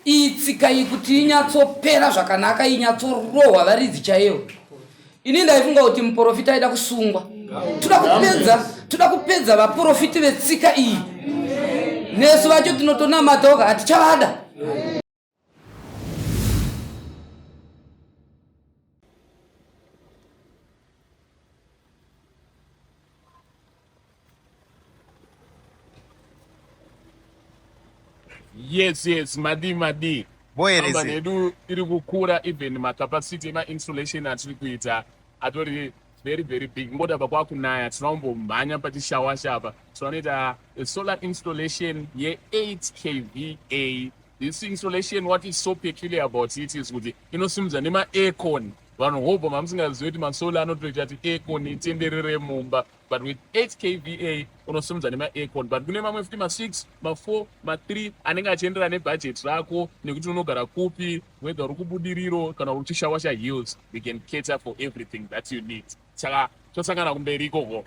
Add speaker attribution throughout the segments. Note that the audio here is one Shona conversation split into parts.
Speaker 1: Iyi tsika iyi kuti inyatsopera zvakanaka, inyatsorohwa varidzi chaiyo. Ini ndaifunga kuti muprofita aida kusungwa. Toda kupedza, toda kupedza vaprofiti vetsika iyi. Nesu vacho tinotonamatawo hatichavada.
Speaker 2: Yes, yes, madii madii. Company yedu iri kukura, even macapacity emainsulation atiri kuita atori very very big. Ngoda pa kwakunaya tinombomhanya pachishawasha apa, tinoita solar installation ye8 kva. This installation, what is so peculiar about it is kuti inosimudza nema-aircon. Vanhu hobho mamusingazivi kuti masolar anotoita kuti aircon itenderere mumba, but with 8 kva unosimudza nema-aircon. But kune mamwe futi ma6, ma4, ma3 anenge achienderana nebudget rako nekuti unogara kupi, whether uri kuBudiriro kana uri kuChishawasha Hills, we can cater for everything that you need. Saka tosangana kumberi ikoko.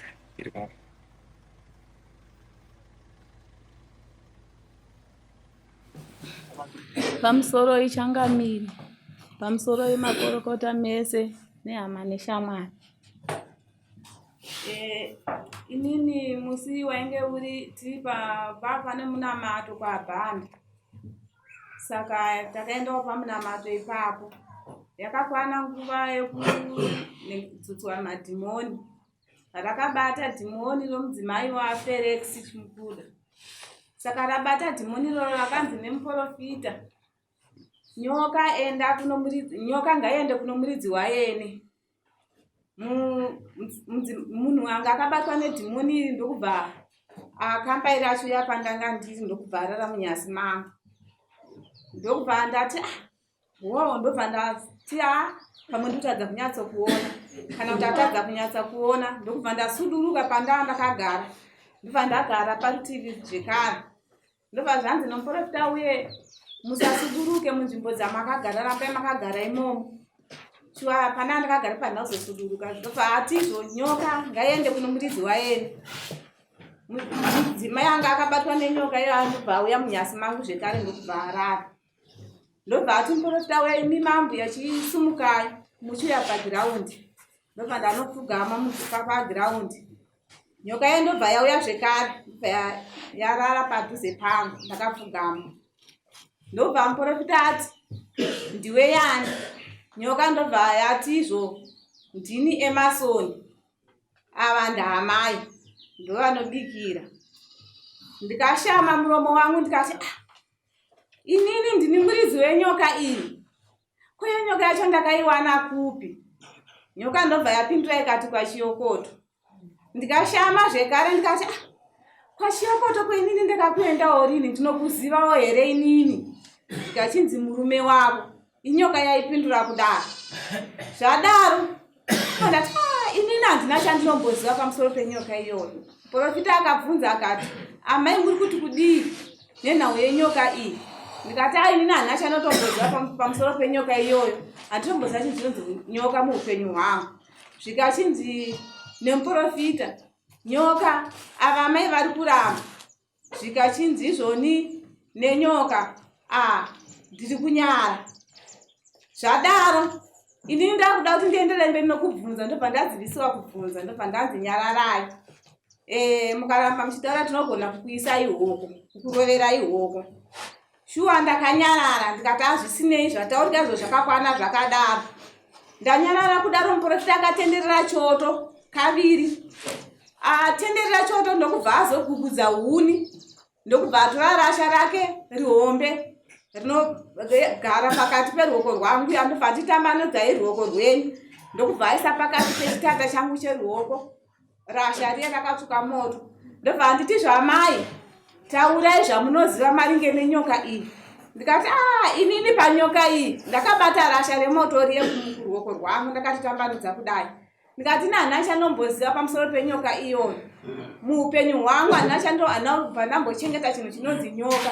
Speaker 3: Pamusoro ichangamire, pamusoro yemakorokota mese nehama neshamwari. Eh, inini musi wainge uri tiri pane munamato kwaBhanda, saka takaendawo pamunamato ipapo. Yakakwana nguva yekudzudzwa madhimoni. Rakabata dhimoni romudzimai waFerex Chimukuda. Saka rabata dhimoni iroro rakanzi nemuprofita, nyoka enda kuno muridzi, nyoka ngaiende kuno muridzi wayene. Munhu anga akabatwa nedhimoni iri ndokubva akambaira achiuya pandanga ndiri, ndokubva arara munyasi mangu. Ndokubva ndati ah, wo, ndobva ndati a pamwe ndikutadza kunyatsokuona kana kuti atadza kunyatsa kuona. Ndokubva ndasuduruka pandaa ndakagara, ndobva ndagara parutivi zvekare. Ndobva zvanzi nomuprofita uye, musasuduruke munzvimbo dzamakagara, rambai makagara imomo. Shuwa pana ndakagara pandina kuzosuduruka. Ndobva atizvo nyoka ngaiende kuno muridzi wayene. Mudzimai anga akabatwa nenyoka iyo anobva auya munyasi mangu zvekare, ndokubva arara. Ndobva ati muprofita uya, imi mambuya chisumukai muchiuya pagiraundi. Ndobva ndanopfugama pagiraundi. Nyoka iya ndobva yauya zvekare, ndobva yarara padhuze pangu ndakapfugama. Ndobva muprofita ati, ndiwe yani? Nyoka ndobva yati izvo, ndini Emasoni, ava ndaamai ndovanobikira. Ndikashama muromo wangu ndikati, ah, inini ndini muridzi wenyoka iyi, ko iyo nyoka yacho ndakaiwana kupi? Nyoka ndobva yapindura ikati, kwaChiyokoto. Ndikashama zvekare ndikati, ah, kwaChiyokoto kwenini ndakakuendawo rini? Ndinokuzivawo here inini? Ndikachinzi murume wavo. Inyoka yaipindura kudaro. Zvadaro ndati, ah, inini handina chandinomboziva pamusoro penyoka iyoyo. Profita akabvunza akati, amai muri kuti kudii nenhau yenyoka iyi? Ndikati, a inini handina chandotomboziva pamusoro penyoka iyoyo, handitomboziva chinhu chinonzi nyoka muupenyu hwangu. Zvikachinzi nemuprofita, nyoka ava amai vari kuramba. Zvikachinzi izvoni nenyoka, a ndiri kunyara. Zvadaro inini ndakuda kuti ndienderere mberi nokubvunza, ndobva ndadzivisiwa kubvunza, ndobva ndanzi nyararai. Mukaramba muchitaura tinogona kukuisai hoko, kukuroverai hoko. Shuwa ndakanyarara ndikati hazvisinei, zvataurika izvo zvakakwana zvakadaro. Ndanyarara kudaro, muprofita akatenderera choto kaviri. Atenderera choto ndokubva azogugudza huni, ndokubva atora rasha rake rihombe rinogara pakati peruoko rwangu, andobva atitambanudzai ruoko rwenyu, ndokubva aisa pakati pechitanda changu cheruoko rasha riye rakatsvuka moto. Ndobva anditi, zvamai, taurai zvamunoziva maringe nenyoka iyi. Ndikati, a inini panyoka iyi ndakabata rasha remoto riye kuruoko rwangu ndakatitambanudza kudai. Ndikati ini handina chandomboziva pamusoro penyoka iyoyo muupenyu hwangu, handina chandobva ndambochengeta chinhu chinonzi nyoka.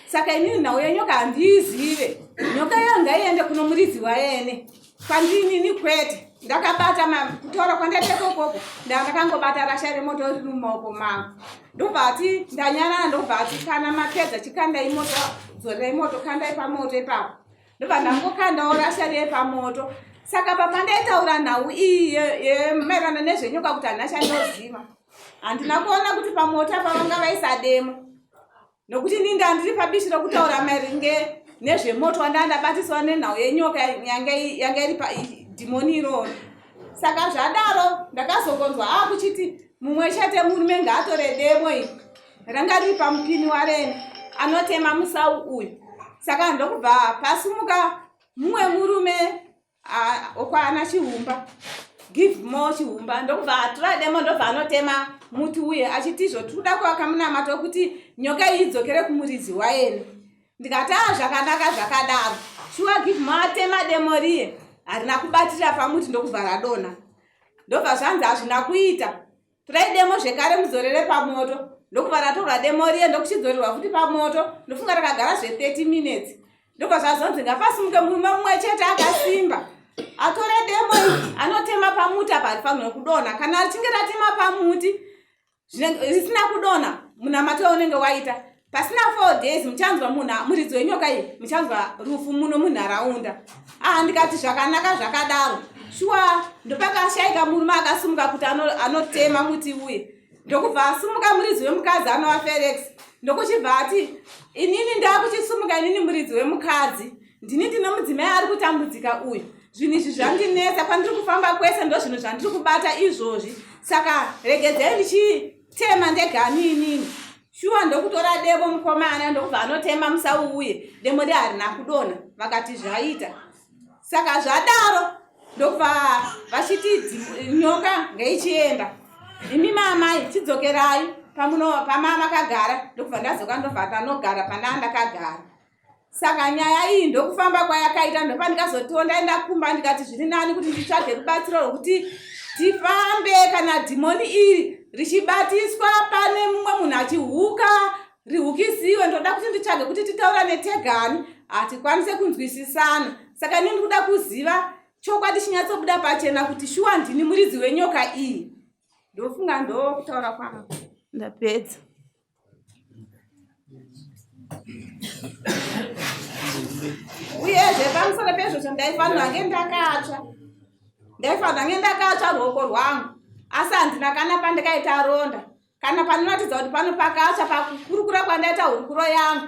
Speaker 3: Saka inini nhau yenyoka handiizive. Nyoka iyo ngaiende kuno muridzi wayene, kwandinini kwete. Ndakabata kutaura kwandaita ikokoko, ndakangobata rasha remoto riri mumaoko mangu. Ndobva ati ndanyarara, ndobva ati kana mapedza chikandai moto, dzorerai moto, kandai pamoto ipapo. Ndobva ndangokandawo rasha riye pamoto. Saka papandaitaura nhau iyi yemaererano nezvenyoka kuti handina chandoziva, handina kuona kuti pamoto apa vanga vaisa demo, nokuti ini ndandiri pabishi rokutaura maringe nezvemoto wandanga ndabatiswa nenhau yenyoka yanga iri padhimoni iroro. Saka zvadaro ndakazongonzwa akuchiti mumwe chete murume ngaatore demo iri ranga riri pamupini warene anotema musau uyu. Saka ndokubva pasumuka mumwe murume okwana Chihumba, Give More Chihumba, ndokubva atora demo, ndobva anotema muti uye achiti izvo tiri kuda kuvaka munamato wekuti nyoka iyi idzokere kumuridzi wayene. Ndikati a zvakanaka zvakadaro. Shuwa Give More atema demo riye, harina kubatirira pamuti, ndokubva radonha. Ndobva zvanzi hazvina kuita, torai demo zvekare mudzorere pamoto. Ndokubva ratorwa demo riye, ndokuchidzorerwa futi pamoto. Ndofunga rakagara zve30 minutes. Ndobva zvazonzi ngapasimuke murume mumwe chete akasimba atore demo iri anotema pamuti apa, harifanirwe kudonha. Kana richinge ratema pamuti risina kudonha, munamato unenge waita, pasina 4 days muchanzwa munhu muridzi wenyoka iyi, muchanzwa rufu muno munharaunda. Ah, ndikati zvakanaka zvakadaro. Shuwa ndopakashayika murume akasimuka kuti anotema muti uye. Ndokubva asumuka muridzi wemukadzi anova Felix, ndokuchibva ati inini ndakuchisumuka, inini muridzi wemukadzi, ndini ndine mudzimai ari kutambudzika uyu. Zvinhu izvi zvandinetsa, kwandiri kufamba kwese ndo zvinhu zvandiri kubata izvozvi, saka regedzei ndichitema ndegani inini. Shuwa ndokutora demo mukomana, ndokubva anotema musau uye, demo ri harina kudonha. Vakati zvaita. Saka zvadaro ndokubva vachiti nyoka ngaichienda, imi maamai chidzokerai pamuno pama makagara. Ndokubva ndadzoka, ndobva tanogara pandaa ndakagara. Saka nyaya iyi ndokufamba kwayakaita. Ndopandikazotiwo ndaenda kumba, ndikati zviri nani kuti nditsvage rubatsiro rwokuti tifambe kana dhimoni iri richibatiswa pane mumwe munhu achihuka rihukisiwe. Ndoda kuti nditsvage kuti titaura netegani, hatikwanise kunzwisisana. Saka ini ndikuda kuziva chokwadi chinyatsobuda pachena kuti shuwa ndini muridzi wenyoka iyi. Ndofunga ndokutaura kwangu, ndapedza. Uyezve pamusoro pezvozvo ndaifanira nge ndakatsva, ndaifanira nge ndakatsva ruoko rwangu, asi handina kana pandikaita ronda kana panoratidza kuti pano pakatsva. Pakukurukura kwandaita hurukuro yangu,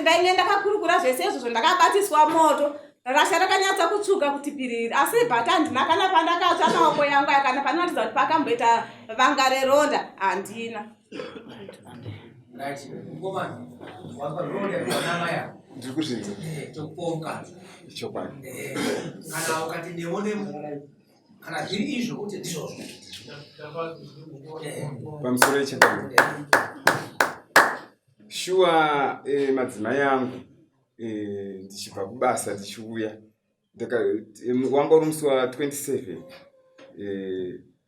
Speaker 3: ndainge ndakakurukura zvese izvozvo, ndakabatiswa moto, rasha rakanyatsa kutsvuka kuti piriri, asi but handina kana pandakatsva maoko yangu aya, kana panoratidza kuti pakamboita vanga reronda handina.
Speaker 4: Right, mukomana, wazwa zvinonderwa namai ava.
Speaker 5: Ndiri kuzvinzwa.
Speaker 4: Tokupawo mukadzi.
Speaker 5: Chokwadi.
Speaker 4: Kana ukati newo nemo, kana zviri izvo kuti ndizvozvo.
Speaker 5: Pamusoro yechekwadi. Shuwa madzimai angu, ndichibva kubasa ndichiuya, wanga uri musi wa27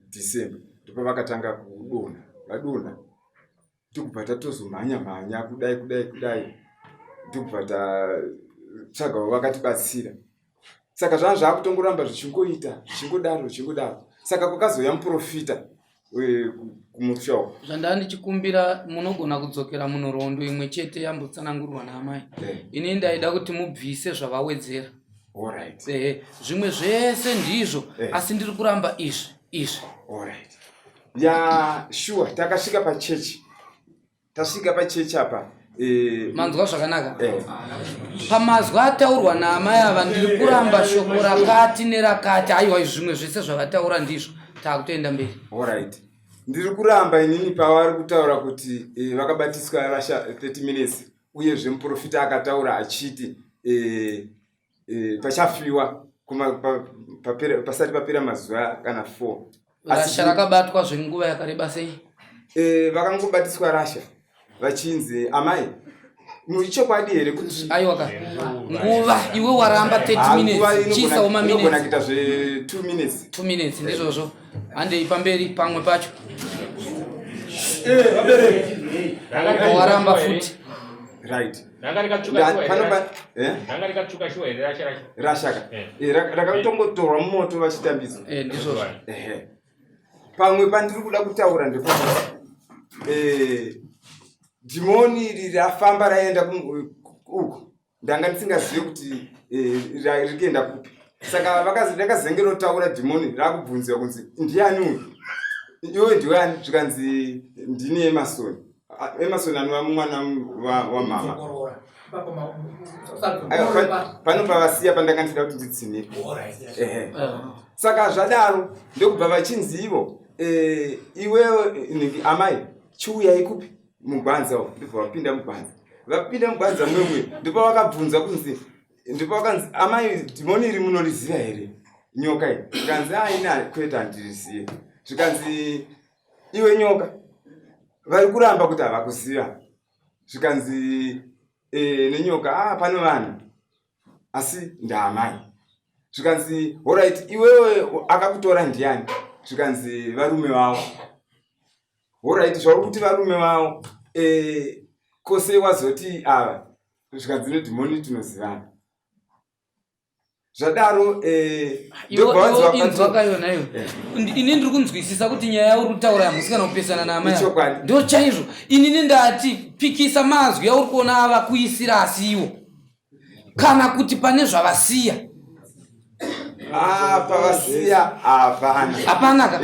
Speaker 5: December, ndopavakatanga kudonha. Vadonha, ndokubva tatozomhanya mhanya kudai kudai kudai, ndokubva tatsvagawo vakatibatsira. Saka zvanga zvakutongoramba zvichingoita zvichingodaro zvichingodaro. Saka kwakazouya muprofita kumusha uko.
Speaker 1: Zvandaa ndichikumbira, munogona kudzokera munhoroondo imwe chete yambotsanangurwa naamai. Ini ndaida kuti mubvise zvavawedzera.
Speaker 5: Alright.
Speaker 1: Ehe, zvimwe zvese ndizvo, asi ndiri kuramba izvi izvi.
Speaker 5: Alright. Ya, sure, takasvika pachechi. Tasvika pachechi apa.
Speaker 1: Manzwa zvakanaka. Pamazwi ataurwa naamai ava, ndiri kuramba shoko rakati nerakati. Aiwa, zvimwe zvese zvavataura ndizvo, taakutoenda mberi.
Speaker 5: Alright. Ndiri kuramba inini pavari kutaura kuti vakabatiswa rasha 30 minutes, uyezve muprofita akataura achiti pachafiwa pasati papera mazuva kana 4.
Speaker 1: Rasha rakabatwa zvenguva yakareba sei?
Speaker 5: Vakangobatiswa rasha vachinzi amai, muchokwadi here kuti
Speaker 1: Aiwa ka, nguva iwe waramba 30
Speaker 5: Ah, nguva
Speaker 1: minutes. Chiisawo
Speaker 5: inogona
Speaker 1: maminutes.
Speaker 5: kuita zve 2 minutes.
Speaker 1: 2 minutes ndizvozvo. Handei pamberi pamwe pacho. Waramba futi.
Speaker 5: Right. Eh? Rashaka eh. Eh, rakatongotorwa mumoto vachitambiswa. Pamwe pandiri kuda kutaura ndepamwe dhimoni iri rafamba raenda uku ndanga ndisingazive kuti eh, riri kuenda kupi saka ndakazenge rotaura dhimoni rakubvunziwa kunzi ndiani uyu iwe ndiwe ani zvikanzi ndini emasoni emasoni anova mwana wamama pano pavasiya pandanga ndida kuti nditsinire saka zvadaro ndokubva vachinzi ivo eh, iwewe amai chiuyai kupi mugwanza umu ndobva vapinda mugwanza vapinda mugwanza mwemwe ndipo vakabvunza kunzi ndipo vakanzi amai dhimoni iri munoriziva here nyoka iyi zvikanzi aina kwete handirizive zvikanzi iwe nyoka vari kuramba kuti havakuziva zvikanzi e, nenyoka a ah, pano vanhu asi ndaamai zvikanzi horit iwewe akakutora ndiani zvikanzi varume vavo Horaiti zvauri kuti varume vavo eh, kose wazoti ava zvikanzi nedhimoni tinozivana zvadaro eh,
Speaker 1: inzwaka yona iyo eh. ini ndiri kunzwisisa kuti nyaya yauri kutaura yamusi kana kupesana naamai ndo chaizvo inini ndati pikisa mazwi auri kuona ava kuisira asiwo kana kuti pane zvavasiya
Speaker 5: ah, pavasiya hapana
Speaker 1: hapana ka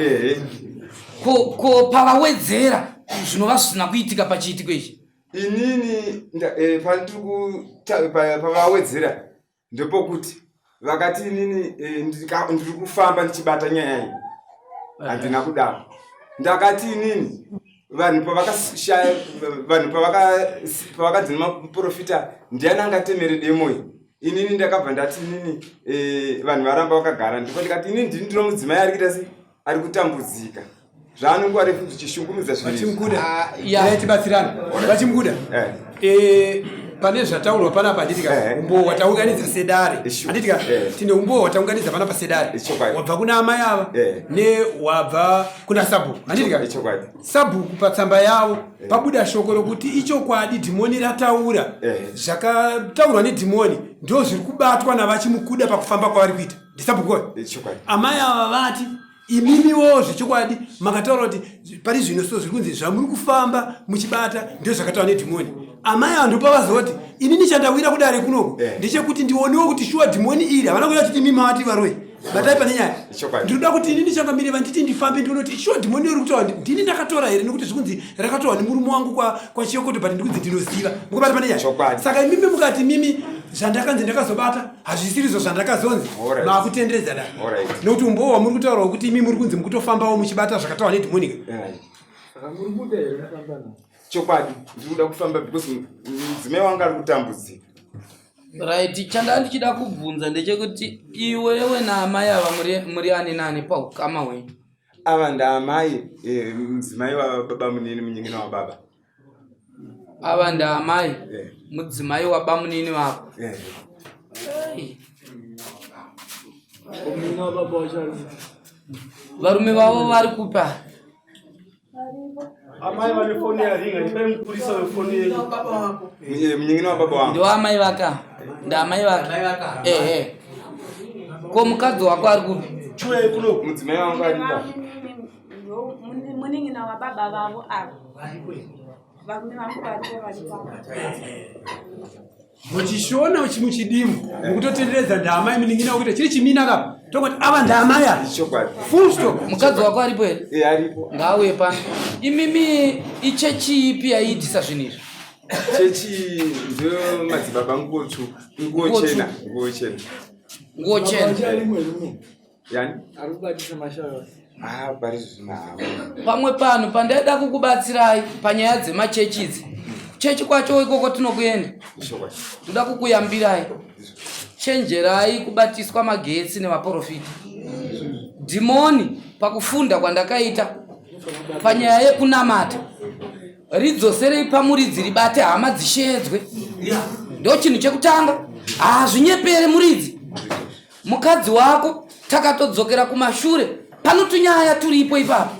Speaker 1: ko, ko pavawedzera zvinova zvisina kuitika pachiitiko ichi
Speaker 5: inini eh, pavawedzera ndepokuti vakati inini eh, ndiri kufamba ndichibata nyaya iyi handina kudaro ndakati inini vanhu pavakashaya vanhu pavakadzi nemaprofita ndiani angatemere demo iyi inini ndakabva ndati inini eh, vanhu varamba vakagara ndipo ndikati inini ndini ndino mudzimai ari kuita sei ari kutambudzika zvaanonguva refu zvichishungurudza
Speaker 4: zvinhuvachimukuda ah, tibatsirana vachimukuda eh. eh, pane zvataurwa panapa handitika eh. umbowo hwataunganidza sedare handitika tine umbowo hwataunganidza panapa sedare wabva kuna amai ava newabva kuna sabhuku handitika sabhuku patsamba yavo pabuda shoko rokuti ichokwadi dhimoni rataura zvakataurwa nedhimoni ndo zviri kubatwa navachimukuda pakufamba kwavari kuita ndisabhuku amai ava vati imimiwo zvechokwadi makataura kuti pari zvino so zviri kunzi zvamuri kufamba muchibata ndo zvakataura nedhimoni amai ava ndopavazoti inini chandawira kudare kunoku eh. ndechekuti ndionewo kuti shuwa dhimoni iri havana kuya chiti imi mavati varoi batai pane nyaya ndinoda kuti inini changamire vanditi ndifambe ndione kuti shuwa dhimoni iri kutaura ndini ndakatora here nekuti zvikunzi rakatorwa nemurume wangu kwachiyokoto but ndikunzi ndinoziva mukubata pane nyaya saka imimi mukati mimi zvandakanzi ndakazobata hazvisirizvo zvandakazonzi makutenderedza da nokuti umbowo wamuri kutaura wekuti imi muri kunzi mukutofambawo muchibata zvakataura nedhimonika
Speaker 5: chokwadi ndiri kuda kufamba because mudzimai wangu ari kutambudzika
Speaker 1: right chandaa ndichida kubvunza ndechekuti iwewe naamai ava muri ani nani paukama hwenyu
Speaker 5: ava ndaamai eh, mudzimai wababa munini munyingina wababa
Speaker 1: ava ndaamai eh. mudzimai wabamunini vako eh. Varume vavo vari kupa
Speaker 6: amai vane foni yaringa ipai mupurisa wefoni yenyu
Speaker 5: munyingina wababa wangu
Speaker 1: ndoamai vaka ndaamai vaka ehe ko mukadzi wako ari kupi
Speaker 6: chiuyai kuno
Speaker 5: mudzimai wangu aripa
Speaker 3: munin'ina wababa vavo ava varume vangu varipo vari pano
Speaker 4: muchishona muchidimu mukutotenderedza ndaamai munin'ina wakuita chiri chimina kapa tongoti ava ndaamai ava full stop
Speaker 1: mukadzi wako aripo here
Speaker 5: eh, aripo
Speaker 1: ngaauye pano imimi ichechi ipi yaiitisa zvinhu izvi
Speaker 5: chechi ndiyo madzibaba nguo tsvuku nguo chena nguo chena
Speaker 1: nguo chena
Speaker 5: Yani?
Speaker 6: Ari kubatisa mashava.
Speaker 5: Ah, pari zvino hawo.
Speaker 1: Pamwe panhu pandaida kukubatsirai panyaya dzemachechi idzi. Chechi kwacho ikoko tinokuenda. Toda kukuyambirai. Chenjerai kubatiswa magetsi nevaporofita. Dhimoni pakufunda kwandakaita panyaya yekunamata ridzoserei pamuridzi ribate hama dzisheedzwe. Ndochinhu chekutanga. Hazvinyepere muridzi. Mukadzi wako takatodzokera kumashure pano tunyaya turipo ipapo.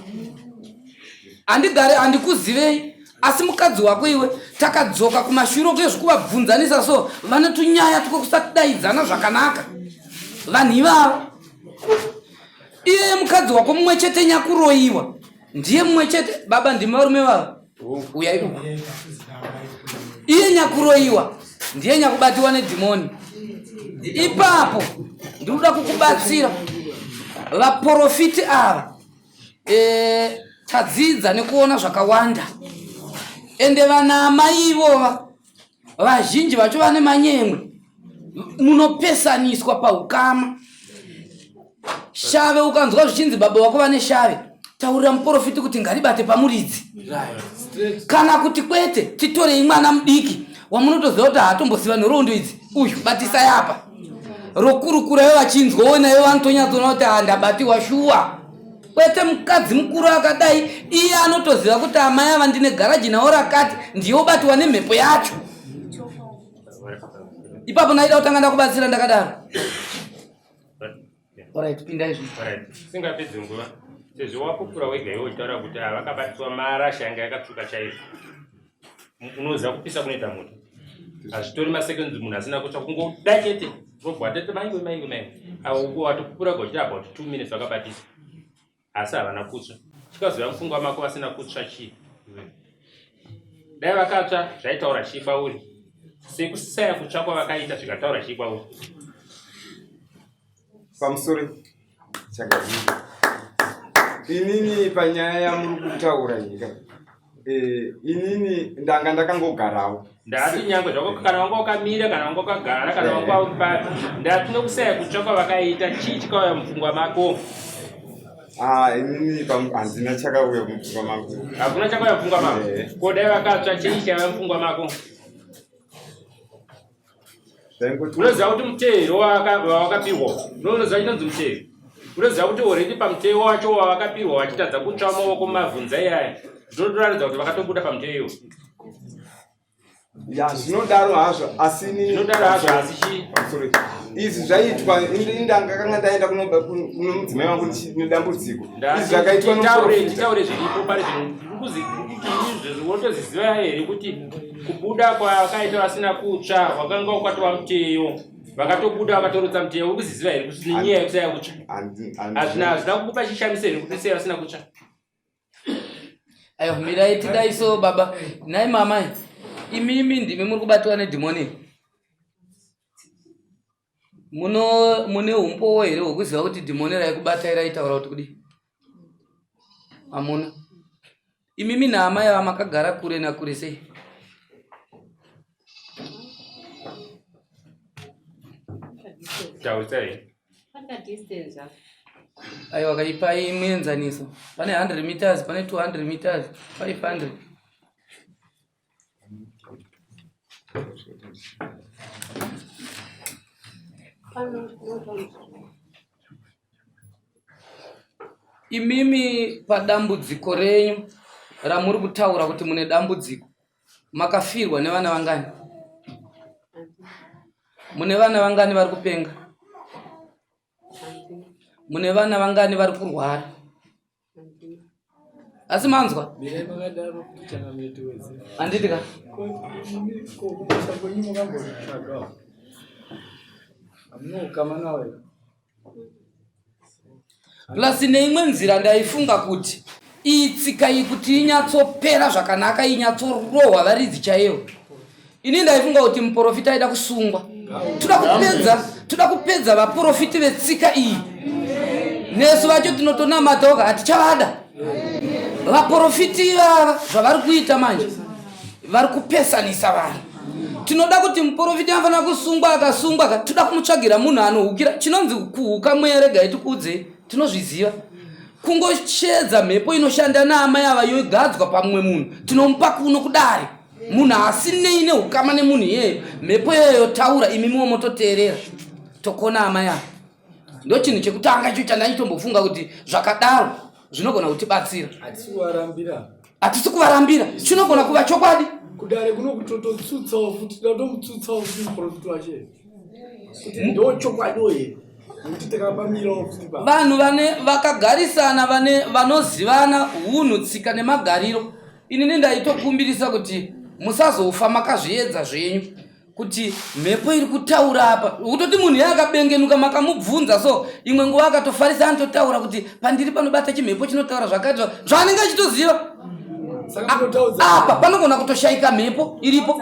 Speaker 1: Handigare handikuzivei Asi mukadzi wako iwe takadzoka kumashure uko zvekuvabvunzanisa so vane tunyaya twokusatidaidzana zvakanaka vanhu ivava. Iye mukadzi wako mumwe chete nyakuroyiwa ndiye mumwe chete baba ndimi varume vava uyai uku. Iye nyakuroyiwa ndiye nyakubatiwa nedhimoni. Ipapo ndinoda kukubatsira vaporofiti ava e, tadzidza nekuona zvakawanda ende vana amai ivova vazhinji vacho vane manyemwe munopesaniswa paukama shave ukanzwa zvichinzi baba vako vane shave taurira muprofiti kuti ngaribate pamuridzi kana kuti kwete titorei mwana mudiki wamunotoziva kuti haatomboziva nhoroondo idzi uyu batisai apa rokurukura yo vachinzwa wo nayo vanotonyatsoona kuti handabatiwa shuwa kwete mukadzi mukuru akadai iye anotoziva kuti amai ava ndine garaji nawo rakati ndiye obatiwa nemhepo yacho ipapo ndaida kutanga ndakubatsira ndakadaro Alright, pindai zvino.
Speaker 7: Alright, singapedzi nguva sezvo wapupura wega iwe uchitaura kuti ah, vakabatiswa marasha yanga yakatsvuka chaizvo. Unoziva kupisa kunoita moto. Hazvitori maseconds munhu asina kutsva kungoda chete. Unobva watoti maiwe maiwe maiwe. Avo watopupura wega uchiti about 2 minutes vakabatisa. Asi havana kutsva. Chikazouya mupfungwa mako vasina kutsva chii? Dai vakatsva zvaitaura chii kwauri? Sekusaya kutsva kwavakaita zvikataura chii kwauri?
Speaker 5: Pamusoro chakadii? Inini panyaya yamuri kutaura nyika eh, inini ndanga ndakangogarawo
Speaker 7: ndati nyangwe zvako kana wanga wakamira kana wanga wakagara kana wanga uri papi ndati nokusaya kutsva kwavakaita chii chikauya mupfungwa mako
Speaker 5: Ah, inini handina chakauya mupfungwa mangu.
Speaker 7: Hakuna chakauya mupfungwa mako. Eh. Ko dai vakatsva chii chaiva mupfungwa mako? Unoziva kuti muteero wawakapihwa unoziva chinonzi muteero unoziva kuti already pamuteyo wacho wavakapihwa vachitadza kutsva maoko mavhunza iyaya zvinotoratidza kuti vakatobuda pamuteyo iwo
Speaker 5: ya zvinodaro hazvo asi
Speaker 7: zvinodaro hazvo asi chii
Speaker 5: izvi zvaitwa indanga kanga ndaenda kuno mudzimai wangu nedambudziko izvi zvakaitwa
Speaker 7: titaure zviripo pari zvino wotoziziva here kuti kubuda kwakaita vasina kutsva wakanga wakatova muteyo vakatobuda vakatorotsa muteyo uri kuziziva here kuti nenyaya yekusaya kutsva hazvina hazvina kukupa chishamiso here kuti sei vasina kutsva
Speaker 1: ayo mirai tidai so baba nhai mama imimi ndimi muri kubatwa nedhimoni muno mune umbowo here hwekuziva kuti dhimoni raikubatai raitaura kuti kudii hamuna imimi naamai ava makagara kure nakure sei aiwa kaipai muenzaniso pane 100 meters pane 200 meters 500 Imimi padambudziko renyu ramuri kutaura kuti mune dambudziko makafirwa nevana vangani? Mune vana vangani vari kupenga? Mune vana vangani vari kurwara? Asi manzwa? Handiti ka? Plus neimwe nzira ndaifunga kuti iyi tsika iyi kuti inyatsopera zvakanaka inyatsorohwa varidzi chaiyo. Ini ndaifunga kuti muprofita aida kusungwa. Toda kupedza, toda kupedza vaprofiti vetsika iyi. Nesu vacho tinotonamatawo hatichavada. Vaprofiti ivava zvavari kuita manje vari kupesanisa vanhu. Tinoda kuti muprofiti anofanira kusungwa akasungwa ka toda kumutsvagira munhu anohukira chinonzi kuhuka mweya regai tikuudzei tinozviziva kungoshedza mhepo inoshanda naamai ava yogadzwa pamwe munhu tinomupa kuno kudare munhu asinei neukama nemunhu iyeyo mhepo iyoyo yotaura imi muwo mototeerera tokona amai ava ndo chinhu chekutanga icho chandanyitombofunga kuti zvakadaro zvinogona kutibatsira hatisi kuvarambira chinogona kuva chokwadi
Speaker 6: kudare kuno kutototsutsawo futi tatomutsutsawo futi muprofiti wache kuti ndo chokwadi here
Speaker 1: vanhu vane vakagarisana vane vanozivana hunhu tsika nemagariro. Inini ndaitokumbirisa kuti musazofa makazviedza zvenyu kuti mhepo iri kutaura apa kutoti munhu iye akabengenuka makamubvunza so imwe nguva akatofarisa anototaura kuti pandiri panobata chimhepo chinotaura zvakati zvaanenge achitoziva apa panogona kutoshaika mhepo iripo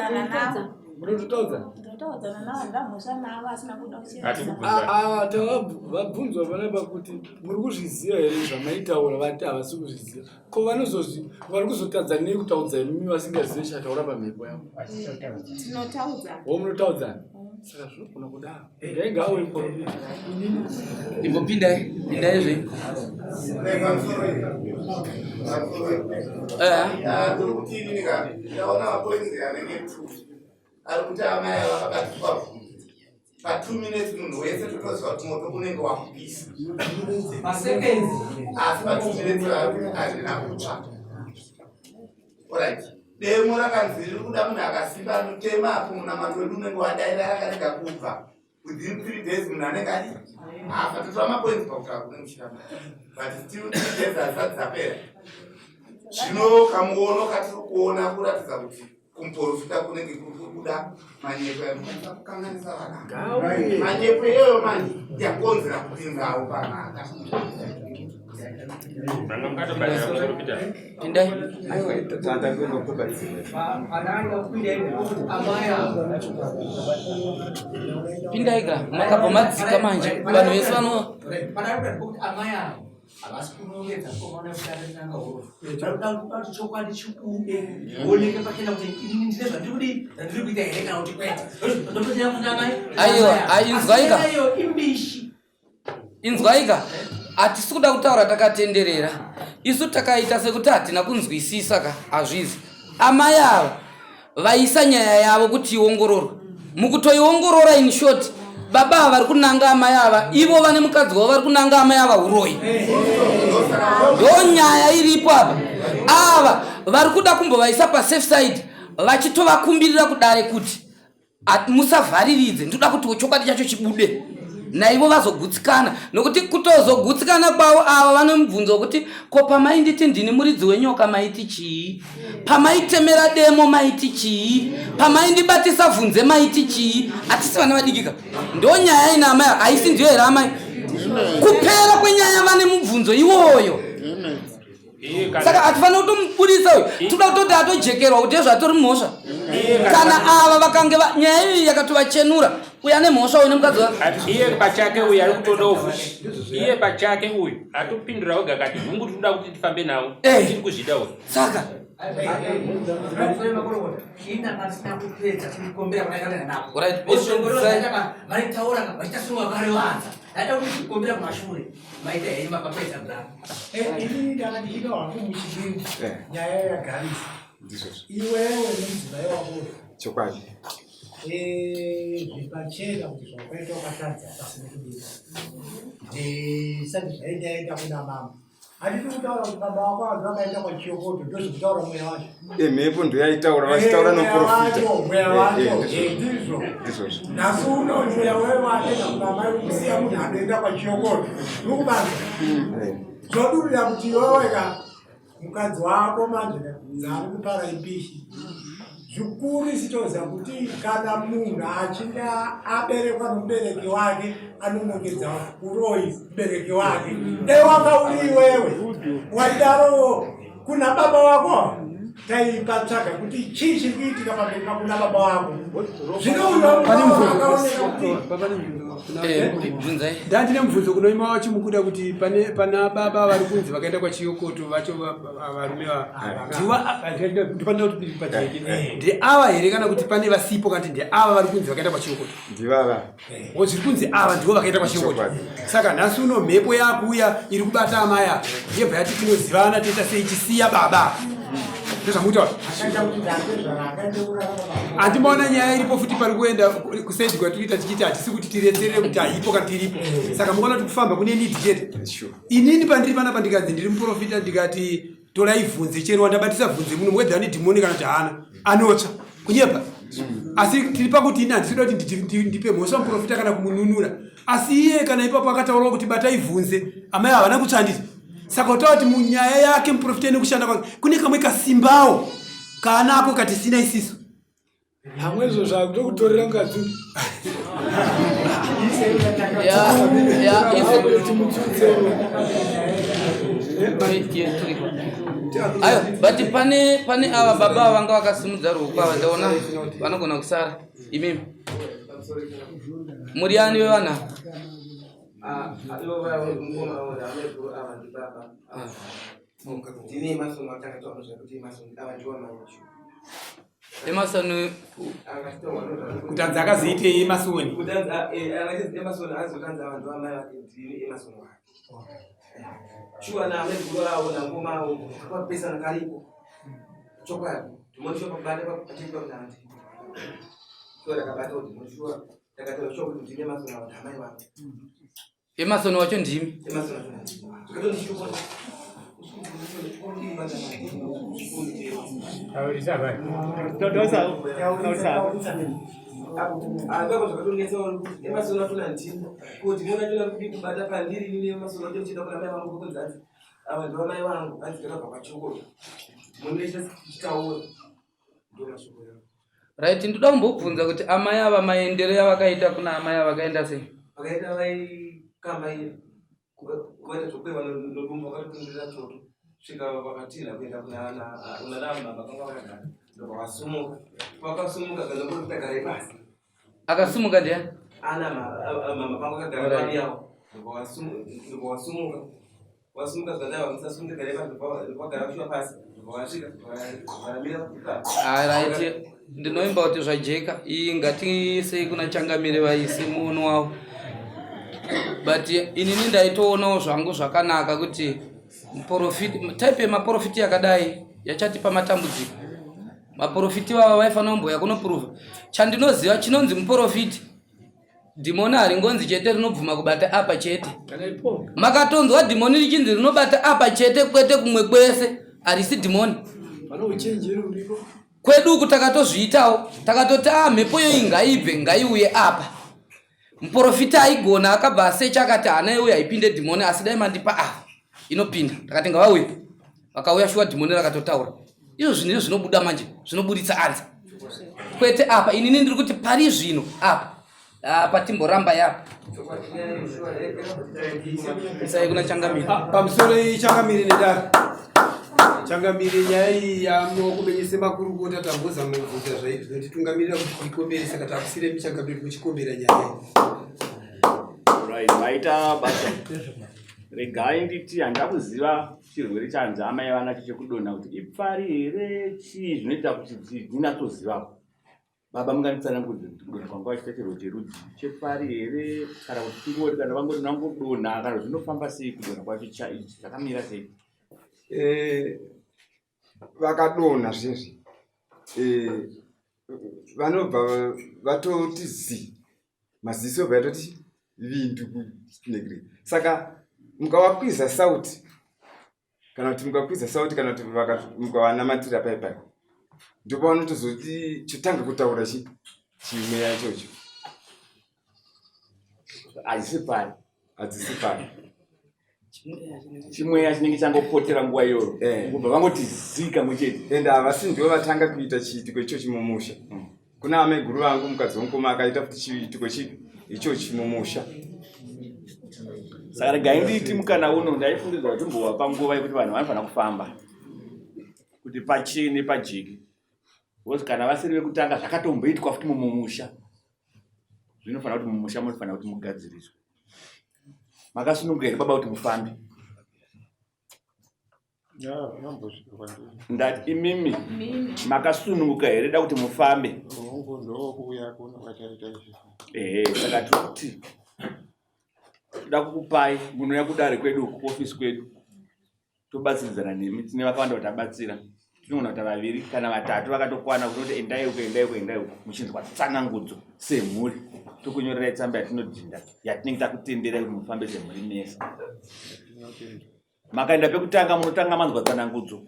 Speaker 6: Vabvunzwa panapa kuti muri kuzviziva here zvamaitaura vati havasi kuzviziva ko vanozozvi vari kuzotadza nei kutaudza imimi vasingazive chataura pamhepo yavo
Speaker 3: tinotaudza
Speaker 6: wo munotaudzana saka zvinogona kudaro ndainge awe muprofita
Speaker 1: imbopindai pindai zvenyu
Speaker 8: ari kuti amai ava vakatukwa bvunzi pa two minutes munhu wese totoziva kuti moto unenge wakupisa asi pa two minutes hazvina kutsva orit demo rakanzi riri kuda munhu akasimba anotema apo munamato wedu unenge wadaira rakarega kubva within three days munhu anenge adi afa totora mapoints pakutaura kune muchiramba but still three days hazisati dzapera zvino kamuono katiri kuona kuratidza kuti kumuporofita kunenge kuri kubuda manyepo anokwanisa kukanganisa vana manyepo iyoyo manje yakonzera kupinzawo pamhaka
Speaker 1: Pindai ka makabva madzika manje vanhu vese vano
Speaker 9: havasi kunongedza mukomana wekutanga n'anga horo varikuda kuti chokwadi chibude oneke pachena kuti inini ndine zvandiri kudii zvandiri kuita here kana kuti kwete ndotoziva kuti amai
Speaker 1: aiwa ainzwaika
Speaker 9: iyo imbishi
Speaker 1: inzwaika hatisi kuda kutaura takatenderera isu takaita sekuti hatina kunzwisisa ka hazvizi amai ava vaisa nyaya yavo kuti iongororwe mukutoiongorora in short baba ava vari kunanga amai ava ivo vane mukadzi wavo vari kunanga amai ava uroyi ndo nyaya iripo apa ava vari kuda kumbovaisa pasafe side vachitovakumbirira kudare kuti musavhariridze ndinoda kuti chokwadi chacho chibude naivo vazogutsikana nokuti kutozogutsikana kwavo ava vane mubvunzo wekuti ko pamainditi ndini muridzi wenyoka maiti chii pamaitemera demo maiti chii pamaindibatisa vhunze maiti chii hatisi vana vadikika ndo nyaya ina amai haisi ndiyo here amai kupera kwenyaya vane mubvunzo iwoyo saka hatifanira kutomubudisa uyu tinoda kutoti atojekerwa kuti ezvatori mhosva kana ava vakange nyaya iyi yakatovachenura uyu ane mhosva uyu nemukadzi
Speaker 7: wake iye pachake uyu ari kutodawo futi iye pachake uyu atopindura wega kati hungu tinoda kuti tifambe nawo eh. tiri kuzvida uyu
Speaker 1: saka
Speaker 9: Ndaida kuti kugombera kumashure maita henyu makapedza kudaro.
Speaker 10: Eh, inini ndanga ndichida wangu muchidini eh. nyaya yagarisa.
Speaker 5: Ndizvozvo.
Speaker 10: Iwewe nemudzimai wako.
Speaker 5: Chokwadi.
Speaker 10: Eh, zvipachena kuti zvawakaita wakatadza pasina kudii. Eh, sati zvaendaenda kuna mama. Handidi kutaura kuti baba wako vanhu vakaenda kwachiyokoto ndozvikutaura mweya wacho.
Speaker 5: Imhepo ndoyaitaura vachitaura noprofita.
Speaker 10: Mweya wacho ndizvo.
Speaker 5: Ndizvozvo.
Speaker 10: Nhasi uno mweya wewe watenda kuna mai kusiya munhu anoenda kwachiyokoto. Nokubasa. Zvodurira kuti iwewe ka mukadzi wako manje dzaari kupara imbishi. Zvikuru isu toziva kuti kana munhu achinge aberekwa nomubereki wake anonongedza uroyi mubereki wake. Dai wanga uri iwewe waidarowo kuna baba wako taipatsvaga kuti chii chiri kuitika pamberi pako nababa wako. Zvino uyu akaoneka kuti
Speaker 1: Eh, bvunzai.
Speaker 4: Ndandine mubvunzo kunoima wachimukuda kuti pane pana baba vari kunzi vakaenda kwachiyokoto vacho varume va ndifanira kuti pajeke ndeava here kana kuti pane vasipo kana kuti ndeava vari kunzi vakaenda kwachiyokoto
Speaker 5: ndivava
Speaker 4: o zviri kunzi ava ndivo vakaenda kwachiyokoto saka nhasi uno mhepo yakuuya iri kubata amaya yebva yati tinozivana toita sei chisiya baba ndozvamutaura handimboona nyaya iripo futi pari kuenda kusaidi kwatiri kuita tichiti hatisi kuti tiretserere kuti haipo kana tiripo saka mukaona kuti kufamba kune need chete inini pandiri panapa ndikanzi ndiri muprofita ndikati torai vhunze chero wandabatisa vhunze muno whether ane dhimoni kana kuti haana anotsva kunyepa asi tiri pakuti ini handisi kuda kuti ndipe mhosva muprofita kana kumununura asi iye kana ipapo akataurawo kuti batai vhunze amai havana kutsva handiti Saka utaura kuti munyaya yake muprofita nekushanda kwake kune kamwe kasimbawo kaanako katisina isisu.
Speaker 6: Pamwe izvo zvakutokutorera mukadzi.
Speaker 1: Ayo, but pane pane ava baba vanga vakasimudza ruoko ava ndaona vanogona kusara imimi. Muri ani vevana?
Speaker 9: Ah,
Speaker 1: Emerson
Speaker 4: kuti anzi akazoitei Emerson
Speaker 9: shuwa na amai avo nangoma avo kwapesana kariko chokwadi ndimonishuwa pakubata pachipa kunanti shuwa ndakabata kuti ndimonishuwa ndakataura shuwa kuti ndine Emerson avo ndamai vangu
Speaker 1: Emerson wacho ndimi. Right, ndoda kumbobvunza kuti amai ava maendero yavakaita kuna amai ava vakaenda sei?
Speaker 9: Vakaenda vaikambaira kuvaita zvokweva nodumbu vakatotundira choto svika vakatinha kuenda kunana mama vanga vakagara ndobva vasumuka vakasumuka kana tagarai pasi
Speaker 1: Akasumuka ndiani?
Speaker 9: Ana mama vangu vakagara padi yavo ndobva vasumuka Wasumuka zvadai wamusasumuka gare vagara kushuwa pasi wasvika varamira
Speaker 1: Alright, ndinoimba kuti zvajeka iyi ngatiisei kuna changamire vaise muono wavo but inini ndaitoonawo zvangu zvakanaka kuti muprofiti type yemaprofiti yakadai yachatipa matambudziko maprofiti vava vaifanira kumboya kunoprova chandinoziva chinonzi muprofiti Dhimoni haringonzi chete rinobvuma kubata apa chete. Makatonzwa dhimoni richinzi rinobata apa chete kwete kumwe kwese harisi dhimoni. Kwedu uku takatozviitawo takatoti a ah, mhepo iyoyi ngaibve ngaiuye apa. Muporofita aigona akabva asecha akati hana yeuya haipinde dhimoni asi dai mandipa ava inopinda. Takati ngavauye. Vakauya shuwa dhimoni rakatotaura. Izvo zvinhu izvo zvinobuda manje zvinoburitsa anza. Kwete apa inini ndiri kuti pari zvino apa apa timboramba yapa. Isai kuna changamire.
Speaker 4: Ah, pamusoro iyi changamire nedare. Changamire nyaya iyi yamukumenyese makurukota tambozama kubvunza zvinotitungamirira kuti tiikombere saka takusire michangamire muchikombera nyaya iyi.
Speaker 11: Right, maita basa. Regai nditi handida kuziva chirwere chanzi amai vanacho chekudonha kuti ipfari here chii zvinoita kuti ndinatsozivawo baba munganditsanangudze kuti kudonha kwanga vachiita chirwere cherudzi chepfari here kana kuti tingori kana vangoti vangodonha kana zvinofamba sei kudonha kwacho chakamira sei
Speaker 5: eh, vakadonha zvezvi eh, vanobva vatoti zi maziso obva yatoti vindu kunegre saka mukavakwiza sauti kana kuti mukakwiza sauti kana kuti mukavanamatira pai pai ndopavanotozoti chotanga kutaura chi chimweya ichocho
Speaker 11: hadzisi pari
Speaker 5: hadzisi pari
Speaker 11: chimweya chinenge changopotera nguva iyoyo eh. kubva vangoti zii kamwe chete
Speaker 5: ende havasi ndivo vatanga kuita chiitiko ichochi mumusha mm. Kuna amaiguru vangu mukadzi womukoma akaita futi chiitiko chipi ichochi mumusha.
Speaker 11: Saka regai ndiiti mukana uno ndaifungidzwa kuti timbovapa nguva yekuti vanhu vanofanira kufamba kuti pachene pajeke because kana vasiri vekutanga zvakatomboitwa futi mumumusha zvinofanira kuti mumusha munofanira kuti mugadziriswe. Makasununguka here baba kuti mufambe? Ndati imimi makasununguka here da kuti mufambe? Ehe, saka tiri kuti toda kukupai munouya kudare kwedu uku kuofisi kwedu tobatsiridzana nemi tine vakawanda kuti tabatsira tinogona kuita vaviri kana vatatu vakatokwana kunoti endai uko endai uko endai uko muchinzwa tsanangudzo semhuri tokunyorerai tsamba yatinodhinda yatinenge takutenderai kuti mufambe semhuri mese makaenda pekutanga munotanga manzwa tsanangudzo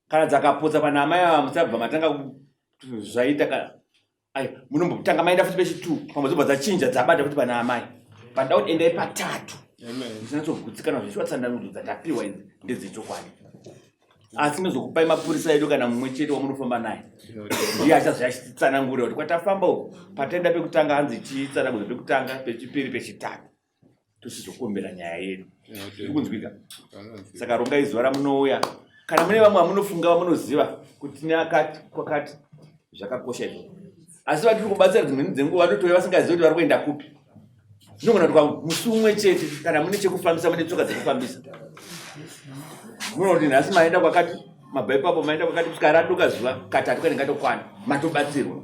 Speaker 11: kana dzakapotsa pana amai ava musabva matanga zvaita kana ayo munombotanga maenda futi pechitu pamwe dzobva dzachinja dzabata futi pana amai panda kuti endai patatu. Ndichinyatsogutsikana zveshuwa tsandangudzo dzatapiwa idzi ndedzechokwadi. Asi nozokupai mapurisa edu kana mumwe chete wamunofamba naye ndiye achazouya achititsanangurira kuti kwatafamba uku pataenda pekutanga hanzi chitsanangudzo pekutanga pechipiri pechitatu tosizokombera nyaya yedu. Iri kunzwika? Saka rongai zuva ramunouya kana mune vamwe vamunofunga vamunoziva kuti tine akati kwakati zvakakosha izvozvo. Asi vatiri kubatsira dzimweni dzenguva vanotouya vasingazivi kuti vari kuenda kupi. Zvinogona kuti musi umwe chete kana mune chekufambisa mune tsoka dzekufambisa. Munoona kuti nhasi maenda kwakati mabva ipapo maenda kwakati kusvika radoka zuva katatu kanenge katokwana matobatsirwa.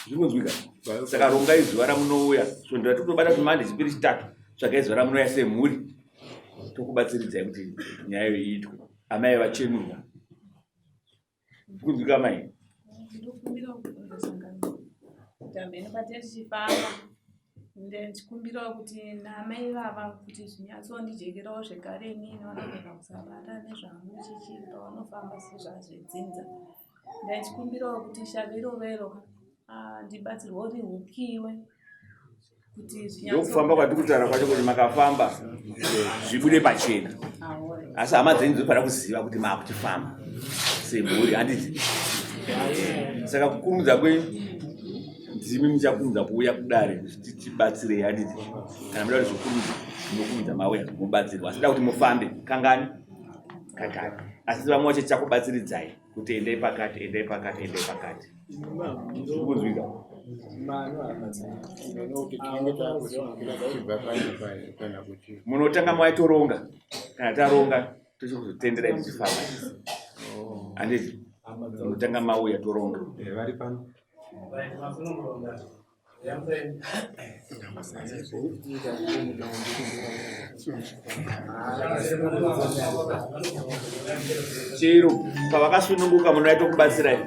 Speaker 11: Zviri kunzwika? Saka rongai zuva ramunouya svondo ratiri kutobata kuti mande chipiri chitatu tsvagai zuva ramunouya semhuri tokubatsiridzai kuti nyaya iyo iitwe. Amai vachenurwa. Kunzwika mai?
Speaker 12: Ndokumbira kuzosangana. Tamheno patine tichifamba ndichikumbirawo kuti naamai vava kuti zvinyatsondijekerawo zvekare inini vanogona kusabata nezvangu chichi pavanofamba sezvazvedzinza. Ndaichikumbirawo kuti shavi iroro ah, ndibatsirwe rihukiwe
Speaker 11: ndokufamba kwatiri kutaura kwacho kuti makafamba zvibude pachena asi hama dzenyu dzinofanira kuziva kuti maakuchifamba semhuri handiti saka kukurumidza kwenyu ndimi muchakurumidza kuuya kudare kuti tibatsirei handiti kana muda kuti zvikurumidza munokurumidza mauya mubatsirwa asi da kuti mufambe kangani kakati asi vamwe vacho tichakubatsiridzai kuti endai pakati endai pakati endai pakati zvikunzwika munotanga maitoronga kana taronga tochikuzotenderai tichifamba handiti munotanga mauya toronga eh, vari pano Chero pavakasununguka munoita kubatsirai.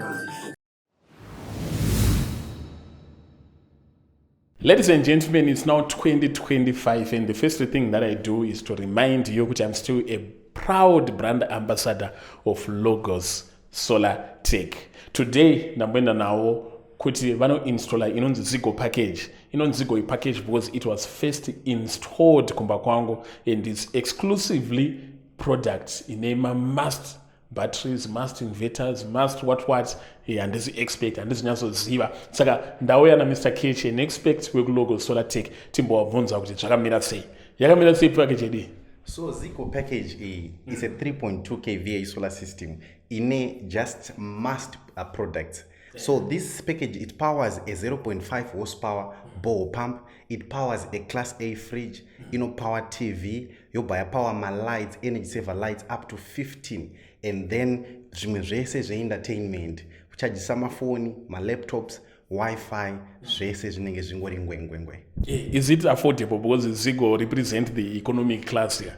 Speaker 2: Ladies and gentlemen, it's now 2025 and the first thing that I do is to remind you which I'm still a proud brand ambassador of Logos Solar Tech. Today, ndamboenda nawo kuti vanoinstalla inonzi Zigo package. Inonzi Zigo package because it was first installed kumba kwangu and it's exclusively products ine ma-must batteries, must inverters, must what what. Handisi expert, handisi nyatsoziva. Saka ndauya naMr Ketch, an expert wekuLogo Solar Tech, timbovabvunza kuti zvakamira sei. Yakamira sei package yedu?
Speaker 13: So Zigo package iyi is a 3.2 kVA solar system ine just must products. So this package, it powers a 0.5 horsepower bore pump, it powers a class A fridge, inopower TV, yobva yapower malights, energy saver lights up to 15, and then zvimwe zvese zveentertainment, kuchajisa mafoni, malaptops, Wi-Fi, zvese zvinenge zvingori ngwengwengwe.
Speaker 2: Is it affordable? Because Zigo represent the economic class here.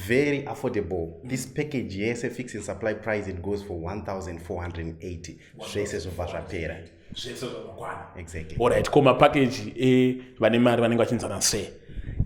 Speaker 13: Very affordable. This package, yes, a fixed supply price, it goes for 1,480. Zvese zvobva zvapera.
Speaker 2: Zvese zvakakwana.
Speaker 13: Exactly.
Speaker 2: All right, koma package e vane mari vanenge vachinzana sei?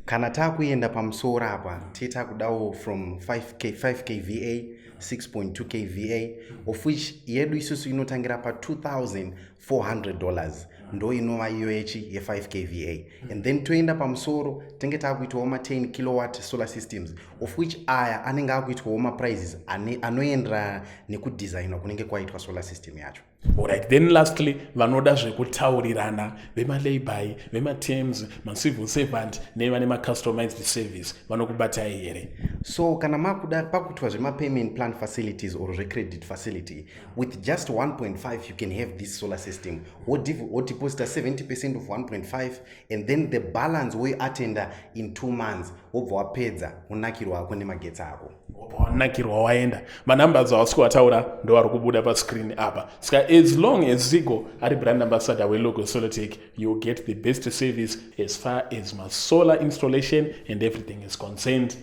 Speaker 13: Kana takuenda pamusoro apa, tee takudawo from 5K, 5 kVA, 6.2 kVA, of which yedu isusu inotangira pa $2,400 ndo inova iyo yechi ye 5 kVA, and then toenda pamusoro tenge takuitawo ma 10 kilowatt solar systems, of which aya anenge akuitwawo maprices anoenderana nekudesignwa kunenge kwaitwa solar system yacho.
Speaker 2: Alright, then lastly vanoda zvekutaurirana vemalayby, vematerms, macivil servant nevane macustomized service vanokubatai here?
Speaker 13: So kana makuda pakuitwa zvemapayment plan facilities or zvecredit facility, with just 1.5 you can have this solar system. Wodeposita 70% of 1.5 and then the balance woiatenda in 2 months, wobva wapedza unakirwa ako nemagetsi ako.
Speaker 2: Wanakirwa waenda. Manumbers awasi kuataura ndo ari kubuda pascreen apa. Saka as long as Zigo ari brand ambassador weLogo Solartech, you get the best service as far as masolar installation and everything is concerned.